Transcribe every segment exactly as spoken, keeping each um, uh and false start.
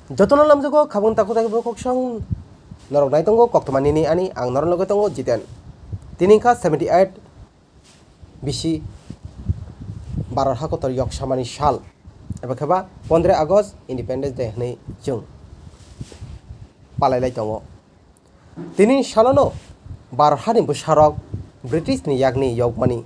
Jotono lamjago khabang takhuk takhuk bukhuk song norok nai tongo koktwma nini ani ang norok loge tongo Jiten. Tini wngkha seventy eight bisi Bharat hakotor yok samani sal eba khe ba pondro August Independence Day hwnwi chwng palai lai tongo. Tini salono Bharat hani bwsarok British ni yakni yokmani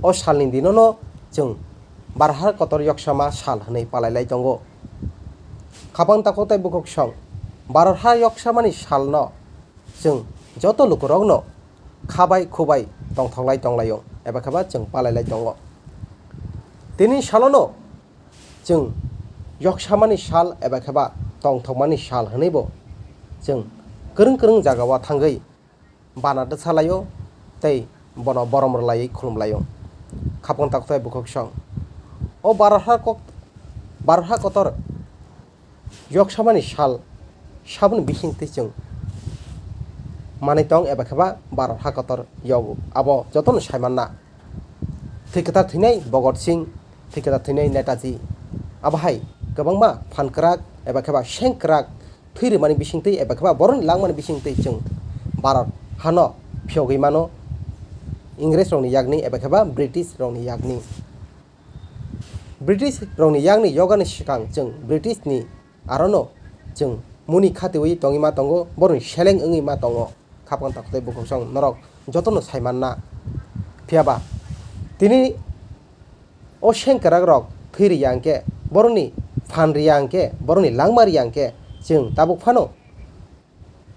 o salni dinono chwng Bharat ha kotor yoksama sal hwnwi palai lai tongo. Khabang takhuk tei bukhuk song Bharat ha yoksamani salno chwng joto lukurokno khabai khubai tongthok lai tong laio eba khe ba chwng palai lai tongo. Tini salono chwng yoksamani sal eba khe ba tongthokmani sal hwnwi bo chwng kwrwng kwrwng jagao thangwi bana dwsa laio tei bono borom rwlaiwi khulum laio. Khabang takhuk tei bukhuk song o Bharat ha kok-, Bharat ha kotor yoksamani sal saboni bisingtwi chwng manwi tong eba khe ba Bharat ha kotor yogo, abo jotono sai manna. Thwi kwtal thwinai Bhagat Singh, thwi kwtal thwinai Netaji, abo hai kwbangma phan kwrak eba khe ba seng kwrak thwi rwmani bisingtwi eba khe ba borokni langmani bisingtwi chwng Bharat hano phiyogwi mano Ingres rokni yakni eba khe ba British rokni yakni. British rokni yakni yogani swkang chwng British ni arono chwng muni khatiwi tongwi ma tongo, borokni seleng wngwi ma tongo. Khabang takhuk tei bukhuk song norok jotono sai manna. Phiya ba tini o seng kwrak rok thwi rwya hwnkhe, borokni phan rwya hwnkhe, borokni langma rwya hwnkhe chwng tabuk phano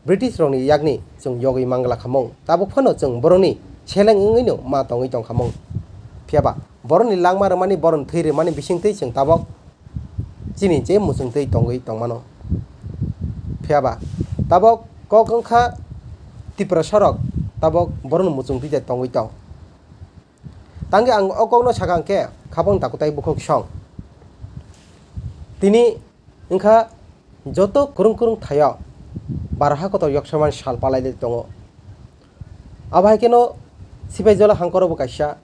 British rokni yakni chwng yogwi mangla khamung. Tabuk phano chwng borokni seleng wngwino ma tongwi tongkhamung. Phiya ba borokni langma rwmani, borokni thwi rwmani bisingtwi chwng tabok chini je muchungtwi tongwi tongmano. Phiya ba tabok kok wngkha Tiprasa rok tabok borokni muchungtwi de tongwi tong. Tangwi ang o kokno sakha hwnkhe khabang takhuk tei bukhuk song. Tini wngkha joto kwrwng kwrwng thaio Bharat hakotor yoksamani sal palai de tongo. Abo hai kheno Sipaijala hangkoro bo kaisa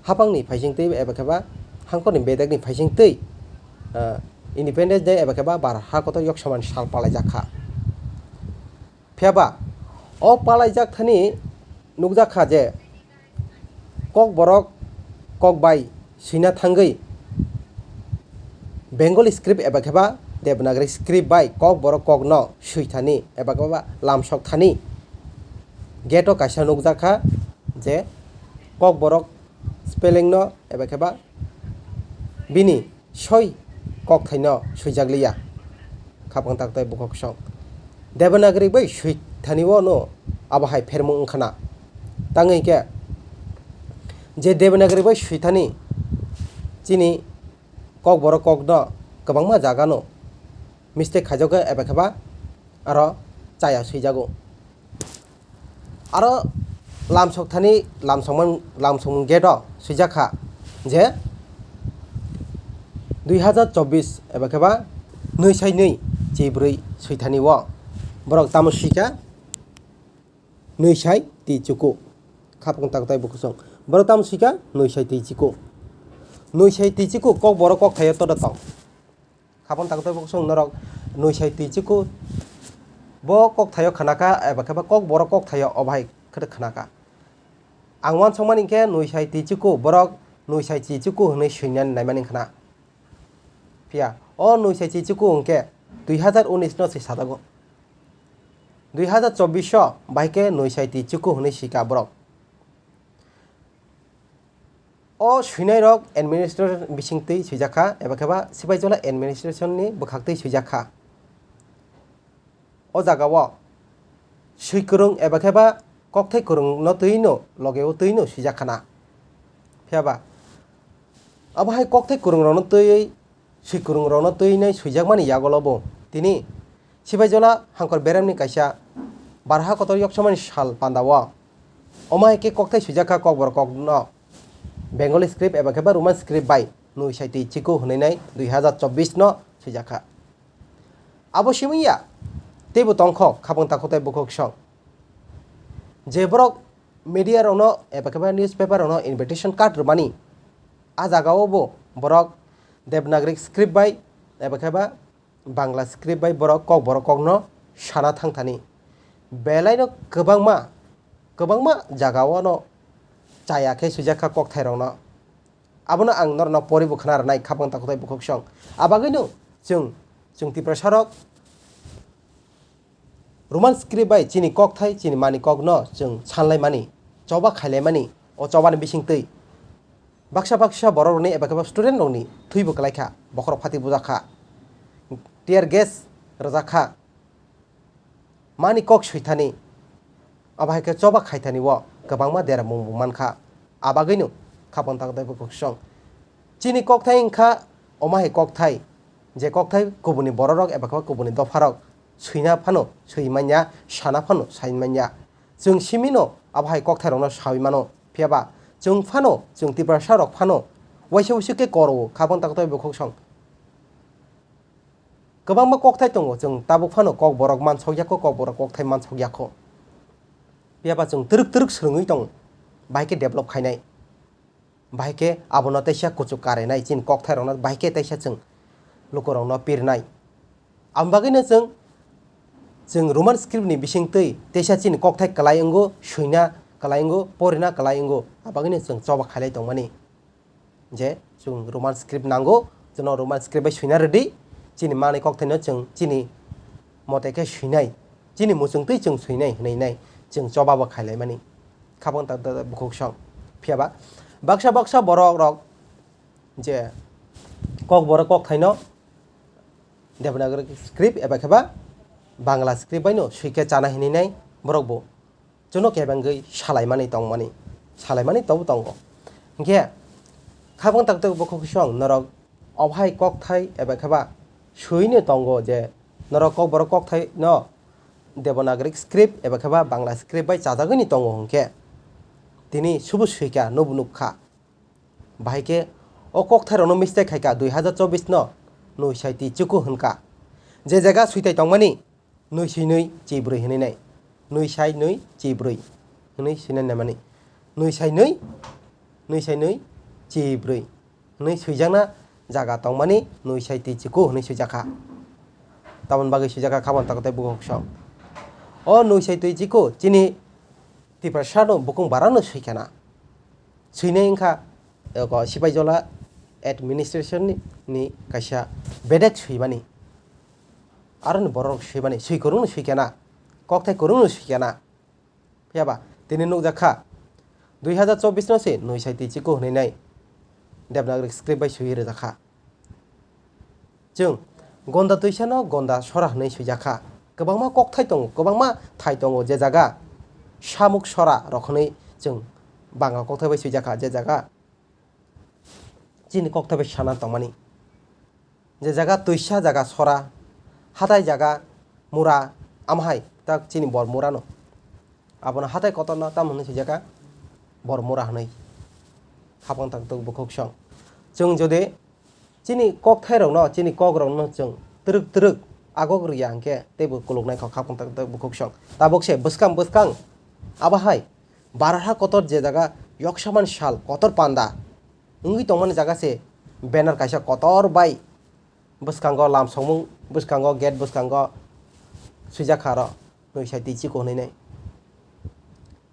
hapangni phaisingtwi eba khe ba hangkorni bedekni phaisingtwi, ah, Independence Day eba khe ba Bharat hakotor yoksamani sal palaijak kha. Phiya ba o palaijak thani nukjak kha je Kokborok kok bai swina thangwi Bengali script eba khe ba Devanagari script bai Kokborok kokno swi thani eba khe ba lamsok thani gate o kaisa nukjak kha je Kokborok spelling no eba khe ba bini soi kokthaino swijak liya. Khapang tak tei bukhuk song. Devanagari bai swi thani o no abo hai phermung wngkhana. Tangwi khe je Devanagari bai swi thani chini Kokborok kokno kwbangma jaga no mistake khaijago eba khe ba aro chaya swijago. Aro lamsok thani lamsokmung, lamsokmung gate o swijak kha je dui hazar chobbish eba khe ba nwi sai nwi chi bwrwi swi thani o borok tamo swikha nwi sai twi chuku. Khapang tak tai bukhuk song. Borok tamo swikha nwi sai twi chuku. Nwi sai twi chuku Kokborok kokthaio todo tong. Khapang tak tei bukhuk song norok nwi sai twi chuku. Bo kokthaio khana kha eba khe ba Kokborok kokthaio o bahai khe khana kha. Ang uansukmani khe nwi sai twi chuku borok nwi sai twi chuku hwnwi swinani naimani khna. Phiya o nwi sai twi chuku hwnkhe dui hazar unis no se sajago. Dui hazar chobbish o bahai khe nwi sai twi chuku hwnwi sika borok. O swinairok administration bisingtwi swijak kha, eba khe ba Sipaijala administration ni bwkhaktwi swijak kha. O jagao swi kwrwng eba khe ba kokthai kwrwngno twi no logeo twi no swijak khana. Phiya ba abo hai kokthai kwrwngrokno twiwi swi kwrwngrokno twi nai swijakmani yagulo bo tini Sipaijala hangkor beremni kaisa barha kotor yoksamani sal pandao. Omo hai khe kokthai swijak kha Kokborok kokno Bengali script eba khe ba Roman script bai nwi sai twi chikhu hwnwi nai dui hazar chobbish no swijak kha. Abo simi ya teibo tongkho khapang takhuk tei bukhuk song. Je borok media rokno eba khe ba newspaper rokno invitation card rwmani, a jagao bo borok Devanagari script bai eba khe ba Bangla script bai borok kokborok kokno sana thangthani. Belaino kwbangma, kwbangma jagao no chaya khe swijak kha kokthairokno. Abono ang norokno poribo khna rwnai, khapang takhuk tei bukhuk song. Abagwino chwng, chwng Tiprasarok Roman script bai chini kokthai, chini mani kokno chwng sanlaimani, choba khailaimani, o chobani bisingtwi baksa baksa borokrokni eba khe ba studentrokni thwibo kwlai kha, bokhorok phati bujak kha, tear gas rwjak kha, mani kok swithani, abo hai khe choba khaithani o kwbangma deramung bo man kha. Abagwino khapang takhuk tei bukhuk song. Chini kokthai wngkha omo hai kokthai, je kokthai kubuni bororok eba khe kubuni dopharok swina phano swi manya, sana phano sai manya. Chwng simino abo hai kokthairokno saui mano, phiya ba chwng phano, chwng Tiprasarok phano waisa waisa khe koro-o, khapang takhuk tei bukhuk song. Kwbangma kokthai tongo, chwng tabuk phano kokborok mansokya kho, kokborok kokthai mansokya kho. Phiya ba chwng twrwk twrwk swrwngwi tongo, bahai khe develop khainai. Bahai khe abono teisa kuchuk karinai, chini kokthairokno bahai khe teisa chwng lukurokno pirnai. Aboni bagwino chwng, chwng Roman script ni bisingtwi teisa chini kokthai kwlai wngo, swina kwlai wngo, porina kwlai wngo, abagwino chwng choba khailai tongmani. Je chwng Roman script nango, jono Roman script bai swina rwdi, chini manwi kokthaino chwng chini mote khe swinai, chini muchungtwi chwng swinai hwnwi nai chwng choba bo khailaimani. Khapang tak tak bukhuk song. Phiya ba baksa baksa borok rok je kokborok kokthaino Devanagari script eba khe ba Bangla script bai no swi khe chana hinwi nai borok bo. Chwngno kebengwi salaimani tongmani, salaimani tobo tongo. Hinkhe khapang tak tak bukhuk song norok obo hai kokthai eba khe ba swino tongo je norok kokborok kokthaino Devanagari script eba khe ba Bangla script bai chajagwini tongo hinkhe tini subu swikha, nubu nukha. Bahai khe o kokthairokno mistake khaikha, dui hazar chobbish no nwi sai twi chikhu hwnkha. Je jaga switai tongmani nwi sai nwi chibrwi hwnwi nai. Nwi sai nwi chibrwi hwnwi swinai naimani. Nwi sai nwi, nwi sai nwi chibrwi hwnwi swijakna jaga tongmani nwi sai twi chikhu hwnwi swijakha. Tamoni bagwi swijakha khabang takhuk tei bukhuk song. O nwi sai twi chikhu chini Tiprasano bukung barano swikhana. Swinai wngkha, eko, Sipaijola administration ni, ni kaisa bedek swimani. Aroni borok swimani, swi kwrwngno swikhana, kokthai kwrwngno swikhana. Phiya ba, tini nukjak kha, dui hazar chobbish no se nwi sai twi chikhu hwnwi nai Devanagari script bai swiwi rwjak kha. Chwng Gonda twisano Gonda sora hwnwi swijak kha. Kwbangma kokthai tongo, kwbangma thai tongo, je jaga samuk sora rok hwnwi chwng Bangla kokthai bai swijak kha, je jaga chini kokthai bai sana tongmani. Je jaga twisa jaga sora, hatai jaga mura, amahai tak chini bor murano. Abono hatai kotorno tamo hwnwi swijak kha, bor mura hwnwi. Khapang tak tok bukhuk song. Chwng jodi chini kokthairokno, chini kokrokno chwng twrwk twrwk agok rwya hwnkhe teibo kuluknai kho khapang tak tak bukhuk song. Tabuk se bwskang bwskang abo hai Barha kotor je jaga yoksaman sal kotor panda wngwi tongmani jaga se banner kaisa kotor bai bwskango lamsokmung, bwskango gate bwskango swijak kha aro nwi sai twi chikhu hwnwi nai.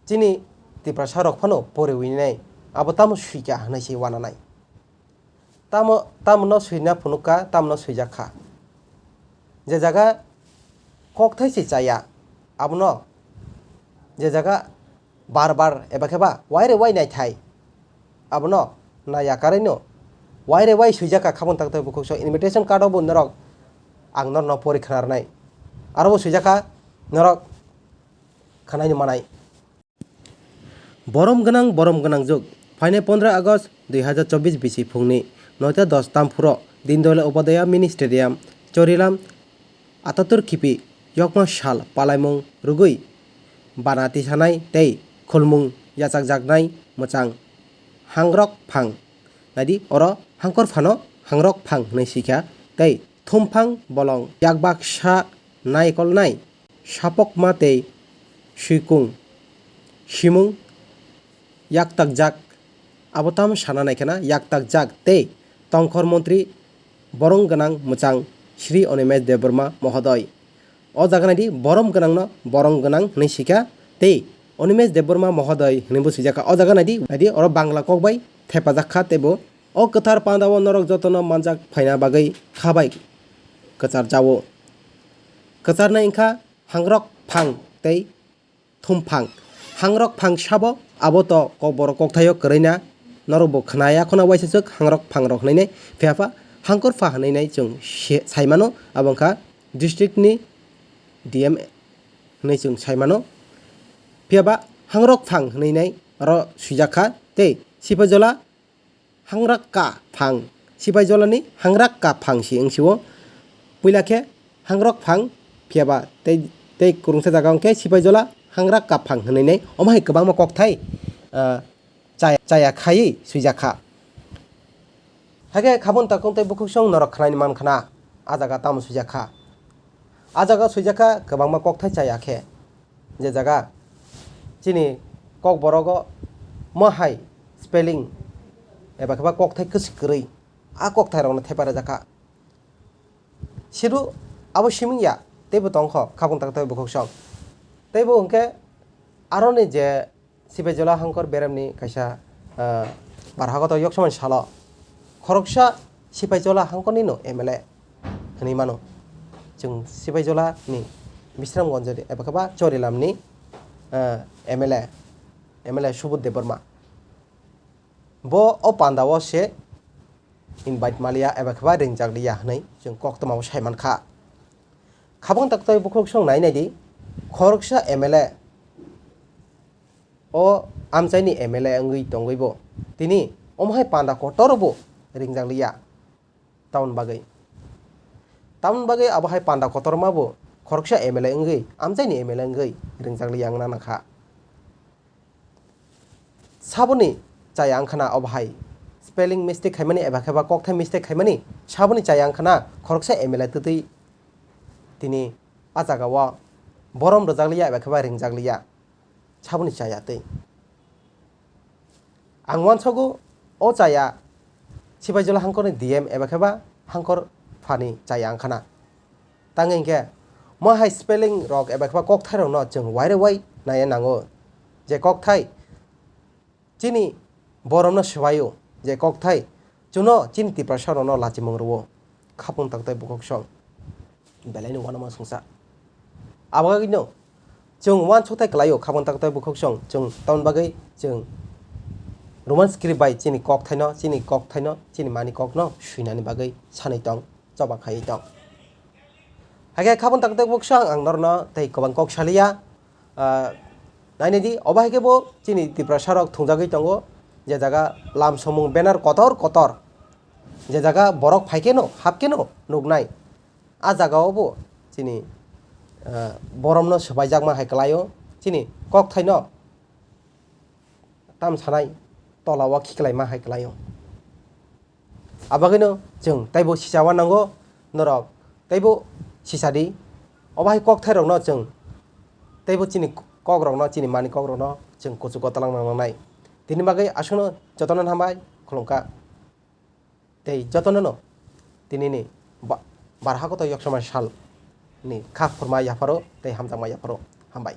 Chini Tiprasa rok phano poriwi nai abo tamo swikha hwnwi se uananai. Tamo, tamo no swina phunuk kha, tamo no swijak kha. Je jaga kokthai se chaya, abono je jaga bar bar eba khe ba waire wai naithai, abono naiya karwi no waire wai swijak kha khabang tak tak bukhuk so invitation card o bo norok ang norok no pori khna rwnai. Aro bo swijak kha norok khwnai no manai. Borom gwnang, borom gwnang jwk. Phainai pondro August dui hazar chobbish bisi phungni noita dos tam phuro Dindayal Upadhyaya Mini Stadium, Chorilam, Ataturk khipi yokma sal palaimung rwgwi bana tisanai tei khulmung yachakjaknai mwchang hangrok phang. Naidi, oro hangkor phano hangrok phang hwnwi swikha tei thumphang bolong yakbaksa naikolnai sapokma tei swikung simung yaktakjak, abo tamo sana naikhwna yaktakjak tei tongkhor montri borong gwnang mwchang Shri Animesh Debbarma Mohodoy. O jaga naidi borom gwnangno borom gwnang hwnwi swikha tei Animesh Debbarma Mohodoy hwnwibo swijak kha. O jaga naidi, naidi oro Bangla kok bai thepajak kha teibo o kwthar pandao norok jotono manjak phaina bagwi kha bai kwcharjao. Kwcharnai wngkha hangrok phang tei thumphang. Hangrok phang sabo abo to Kokborok kokthaio kwrwina, norokbo khwnaya khuna waisa swk hangrok phangrok hwnwi nai, phiya pha hangkor pha hwnwi nai chwng se-, sai mano, abo wngkha district ni D M hwnwi chwng sai mano. Phiya ba hangrok phang hwnwi nai oro swijak kha tei Sipaijola Hangrakka phang, Sipaijolani Hangrakka phang si wngsio. Puila khe Hangrok phang, phiya ba tei, tei kwrwngsa jaga wngkhe Sipaijola Hangrakka phang hwnwi nai omo hai kwbangma kokthai, ah, chaya, chaya khaiwi swijak kha. Hakhe khabun takung tei bukhuk song norok khnaini man khna, a jaga tamo swijak kha. A jaga swijak kha kwbangma kokthai chaya khe. Je jaga chini Kokborogo mo hai spelling eba khe ba kokthai kwswi kwrwi, a kokthairokno thepa rwjak kha. Sidu abo siming ya, teibo tong kho, khabung tak tei bukhuk sok. Teibo hwnkhe aroni je Sipaijola Hangkor Beremni kaisa, ah, barhagoto yoksomani salo khoroksa Sipaijola Hangkornino M L A hwnwi mano. Chwng Sipaijolani Bisramganjni eba khe ba Chorilamni, ah, M L A, M L A Subudh Debbarma. Bo o pandao se invite maliya eba khe ba ringjak liya hwnwi chwng koktwmao sai man kha. Khabung tak tei bukhuk song nai nai di, khoroksa M L A o amchaini M L A wngwi tongwi bo tini omo hai panda kotor bo ringjak liya tamoni bagwi. Tamoni bagwi abo hai panda kotorma bo khoroksa M L A wngwi, amchaini M L A wngwi ringjak liya wngna nang kha. Saboni chaya wngkha na obo hai spelling mistake khaimani eba khe ba kokthai mistake khaimani, saboni chaya wngkha na khoroksa M L A twtwi tini a jaga o borom rwjak liya eba khe ba ringjak liya. Saboni chaya tei. Ang uansogo o chaya Sipaijola Hangkorni D M eba khe ba Hangkor phani chaya wngkha na. Tangwi hinkhe mo hai spelling rok eba khe ba kokthai rokno chwng waire wai naiya nango. Je kokthai chini boromno swbaio, je kokthai chwngno chini Tiprasa rokno lachimung rwo. Khapung tak tei bukhuk song. Belai ni uanama songsa. Abo bagwino chwng uansukthai kwlaio, khabang tak tei bukhuk song, chwng tamoni bagwi chwng Roman script bai chini kokthaino, chini kokthaino, chini mani kokno swinani bagwi sanwi tong, choba khaiwi tong. Hakhe khabang tak tei bukhuk song ang norno tei kwbang kok saliya, ah, nainai di, obo hai khe bo chini Tiprasa rok thwngjagwi tongo, je jaga lam somung banner kotor kotor, je jaga borok phai kheno, hap kheno nuknai. A jaga o bo chini, ah, boromno swbaijakma hai kwlaio, chini kokthaino tam sanai tola o khiklaima hai kwlaio. Abagwino chwng teibo sisa uanango, norok teibo sisa di. Obo hai kokthairokno chwng teibo chini kokrokno, chini mani kokrokno chwng kuchugo twlangna nangnai. Tini bagwi aswkno jotono hambai khulumkha. Tei jotono no tinini ba-, barhakoto yoksomani sal ni kha khurma yapharo tei hamjakma yapharo. Hambai.